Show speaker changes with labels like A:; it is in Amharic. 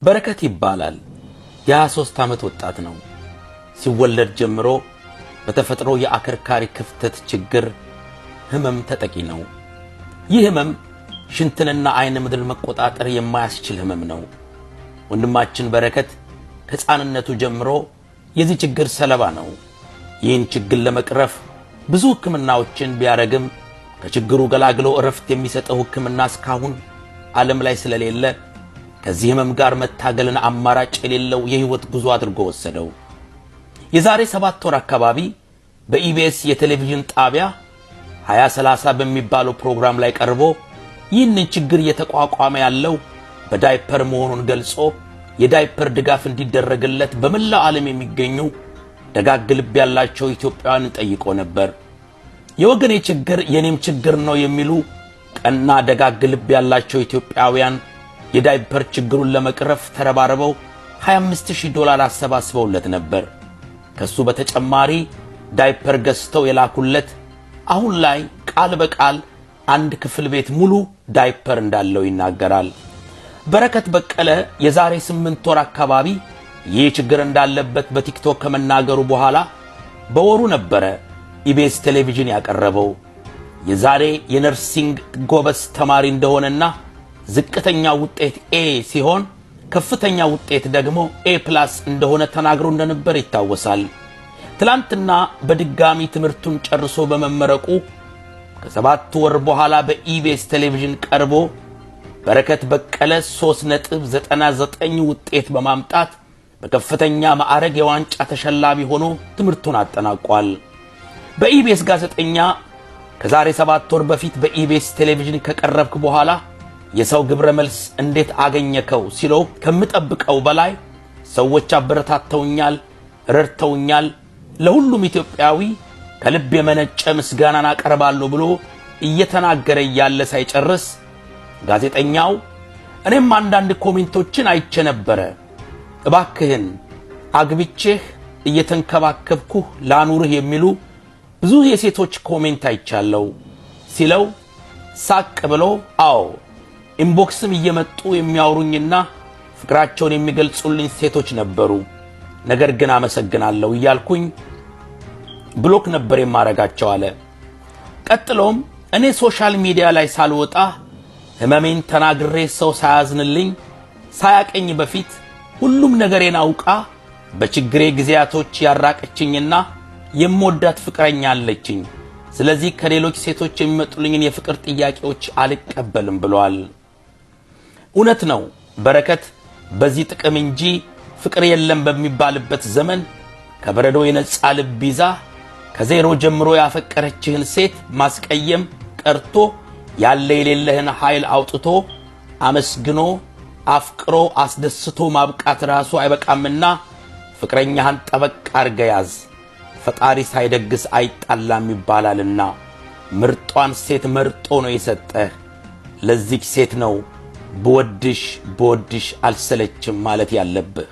A: በረከት ይባላል። የ23 ዓመት ወጣት ነው። ሲወለድ ጀምሮ በተፈጥሮ የአከርካሪ ክፍተት ችግር ህመም ተጠቂ ነው። ይህ ህመም ሽንትንና አይነ ምድር መቆጣጠር የማያስችል ህመም ነው። ወንድማችን በረከት ከሕፃንነቱ ጀምሮ የዚህ ችግር ሰለባ ነው። ይህን ችግር ለመቅረፍ ብዙ ሕክምናዎችን ቢያረግም ከችግሩ ገላግሎ እረፍት የሚሰጠው ሕክምና እስካሁን ዓለም ላይ ስለሌለ ከዚህ ህመም ጋር መታገልን አማራጭ የሌለው የህይወት ጉዞ አድርጎ ወሰደው። የዛሬ 7 ወር አካባቢ በኢቢኤስ የቴሌቪዥን ጣቢያ 2030 በሚባለው ፕሮግራም ላይ ቀርቦ ይህንን ችግር እየተቋቋመ ያለው በዳይፐር መሆኑን ገልጾ የዳይፐር ድጋፍ እንዲደረግለት በመላው ዓለም የሚገኙ ደጋግ ልብ ያላቸው ኢትዮጵያውያንን ጠይቆ ነበር። የወገኔ ችግር የኔም ችግር ነው የሚሉ ቀና ደጋግ ልብ ያላቸው ኢትዮጵያውያን የዳይፐር ችግሩን ለመቅረፍ ተረባርበው 25,000 ዶላር አሰባስበውለት ነበር። ከሱ በተጨማሪ ዳይፐር ገዝተው የላኩለት አሁን ላይ ቃል በቃል አንድ ክፍል ቤት ሙሉ ዳይፐር እንዳለው ይናገራል። በረከት በቀለ የዛሬ 8 ወር አካባቢ ይህ ችግር እንዳለበት በቲክቶክ ከመናገሩ በኋላ በወሩ ነበረ ኢቢኤስ ቴሌቪዥን ያቀረበው። የዛሬ የ nursing ጎበዝ ተማሪ እንደሆነና ዝቅተኛ ውጤት A ሲሆን ከፍተኛ ውጤት ደግሞ A+ እንደሆነ ተናግሮ እንደነበር ይታወሳል። ትላንትና በድጋሚ ትምህርቱን ጨርሶ በመመረቁ ከ7 ወር በኋላ በኢቢኤስ ቴሌቪዥን ቀርቦ በረከት በቀለ 3.99 ውጤት በማምጣት በከፍተኛ ማዕረግ የዋንጫ ተሸላሚ ሆኖ ትምህርቱን አጠናቋል። በኢቢኤስ ጋዜጠኛ ከዛሬ 7 ወር በፊት በኢቢኤስ ቴሌቪዥን ከቀረብክ በኋላ የሰው ግብረ መልስ እንዴት አገኘከው ሲለው ከምጠብቀው በላይ ሰዎች አበረታተውኛል፣ ረድተውኛል፣ ለሁሉም ኢትዮጵያዊ ከልብ የመነጨ ምስጋናን አቀርባለሁ ብሎ እየተናገረ እያለ ሳይጨርስ ጋዜጠኛው እኔም አንዳንድ comment ኦችን አይቼ ነበረ፣ እባክህን አግብቼህ እየተንከባከብኩህ ላኑርህ የሚሉ ብዙ የሴቶች comment አይቻለሁ ሲለው ሳቅ ብሎ አዎ፣ inbox ም እየመጡ የሚያወሩኝና ፍቅራቸውን የሚገልጹልኝ ሴቶች ነበሩ። ነገር ግን አመሰግናለሁ እያልኩኝ block ነበር የማረጋቸው አለ። ቀጥሎም እኔ social media ላይ ሳልወጣ ህመሜን ተናግሬ ሰው ሳያዝንልኝ ሳያቀኝ በፊት ሁሉም ነገሬን አውቃ በችግሬ ጊዜያቶች ያራቀችኝና የምወዳት ፍቅረኛ አለችኝ። ስለዚህ ከሌሎች ሴቶች የሚመጡልኝን የፍቅር ጥያቄዎች አልቀበልም ብሏል። እውነት ነው። በረከት በዚህ ጥቅም እንጂ ፍቅር የለም በሚባልበት ዘመን ከበረዶ የነጻ ልብ ይዛ ከዜሮ ጀምሮ ያፈቀረችህን ሴት ማስቀየም ቀርቶ ያለ የሌለህን ኃይል አውጥቶ አመስግኖ አፍቅሮ አስደስቶ ማብቃት ራሱ አይበቃምና ፍቅረኛህን ጠበቅ አርገህ ያዝ። ፈጣሪ ሳይደግስ አይጣላም ይባላልና ምርጧን ሴት መርጦ ነው የሰጠህ። ለዚች ሴት ነው ብወድሽ ብወድሽ አልሰለችም ማለት ያለብህ።